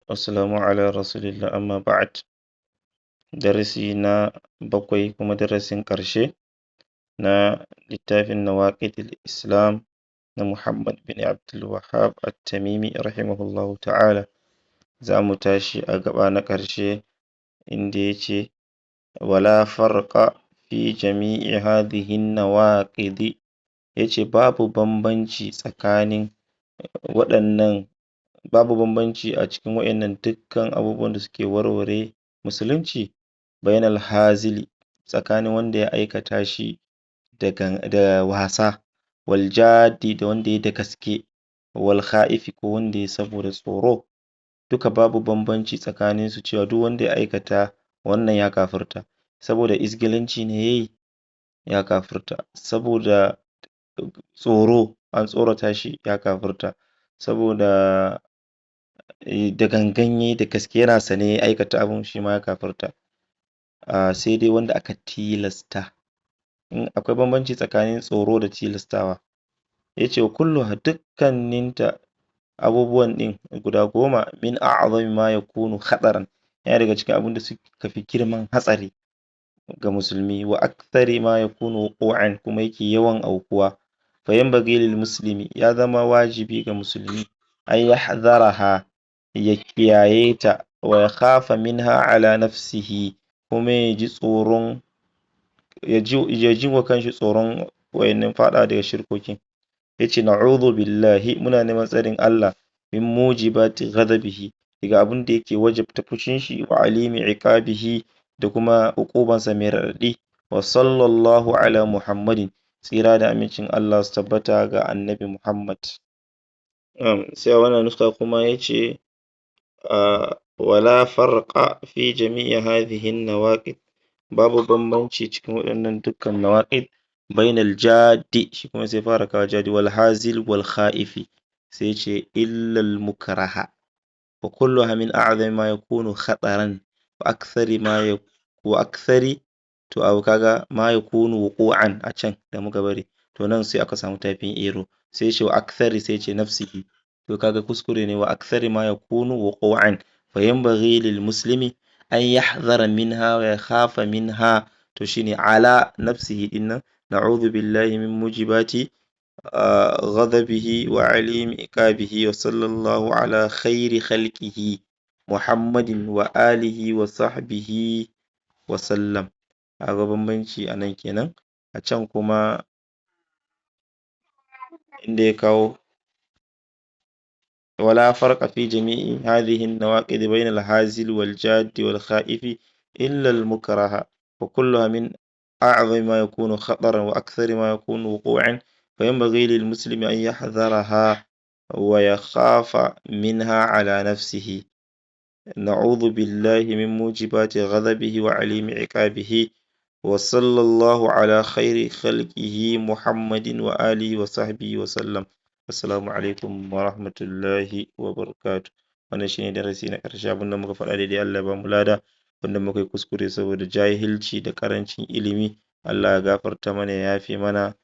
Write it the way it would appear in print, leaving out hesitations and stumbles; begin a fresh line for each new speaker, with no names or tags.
والسلام على رسول الله أما بعد. Darasi na bakwai kuma darasin ƙarshe na littafin Nawaƙidul Islam na Muhammad bin Abdul Wahhab At-Tamimi rahimahullahu ta'ala. Za mu tashi a gaɓa na ƙarshe inda ya ce: wala farqa fi jami'i hadhihi nawaqidi. Yace babu bambanci tsakanin waɗannan, babu bambanci a cikin waɗannan dukkan abubuwan da suke warware musulunci, bainal hazili, tsakanin wanda ya aikata shi da wasa, wal jaddi, da wanda ya da gaske, wal kha'ifi, ko wanda ya saboda tsoro. Duka babu bambanci tsakanin su cewa duk wanda ya aikata wannan ya kafirta. Saboda izgilanci ne yayi, ya kafirta. Saboda tsoro, an tsorata shi, ya kafirta. Saboda da gangan yayi, da gaske, yana sane ya aikata abun, shi ma ya kafirta. Sai dai wanda aka tilasta. In akwai bambanci tsakanin tsoro da tilastawa. Yace kulluha, dukkaninta abubuwan ɗin guda 10, min a'zami ma yakunu khataran, yana daga cikin abun da suka fi girman hatsari ga musulmi, wa akthari ma yakunu wuqu'an, kuma yake yawan aukuwa. Fa yanbaghi lil muslimi, ya zama wajibi ga musulmi, an yahdharaha, ya kiyaye ta, wa yakhafa minha ala nafsihi, kuma ya ji tsoron, ya ji wa kanshi tsoron wayannan faɗa daga shirkokin. Yace: na'udhu billahi, muna neman tsarin Allah, min mujibati ghadabihi, daga abun da yake wajabta fushin shi, wa alimi iqabihi, da kuma uqubansa mai raɗaɗi. Wa sallallahu ala Muhammadin, tsira da amincin Allah su tabbata ga Annabi Muhammad. Sai wannan nuska kuma yace: wala farqa fi jami'i hadhihi nawaqid, babu bambanci cikin waɗannan dukkan nawaqid, bainal jaddi, shi kuma sai fara kawo jadi, wal hazil wal kha'ifi, sai ce illa al mukraha, wa kulluha min a'zami ma yakunu khataran wa akthari ma wa akthari. To abu kaga ma yakunu wuqu'an a can da muka bari, to nan sai aka samu typing error, sai ce wa akthari, sai ce nafsihi. To kaga kuskure ne. Wa akthari ma yakunu wuqu'an, fa yanbaghi lil muslimi an yahdhara minha wa yakhafa minha. To shine ala nafsihi dinnan. Na'udhu billahi min mujibati ghadabihi wa alimi iqabihi, wa sallallahu ala khairi khalqihi Muhammadin wa alihi wa sahbihi wa sallam. Kaga bambanci a nan kenan. A can kuma inda ya kawo wala farqa fi jami'i hadhihi an-nawaqid bayna al-hazil wal-jadd wal-kha'if illa al-mukraha, wa kulluha min a'zami ma yakunu khataran wa akthari ma yakunu wuqu'an, fa yanbaghi lil-muslimi an yahdharaha wa yakhafa minha ala nafsihi. Na'udhu billahi min mujibati ghadabihi wa alimi iqabihi, wa sallallahu ala khairi khalqihi Muhammadin wa alihi wa sahbihi wa sallam. Assalamu alaikum wa rahmatullahi wa barakatuh. Wannan shine darasi na ƙarshe. Abinda muka faɗa daidai, Allah ya bamu lada. Wanda muka yi kuskure saboda jahilci da ƙarancin ilimi, Allah ya gafarta mana, ya yafe mana.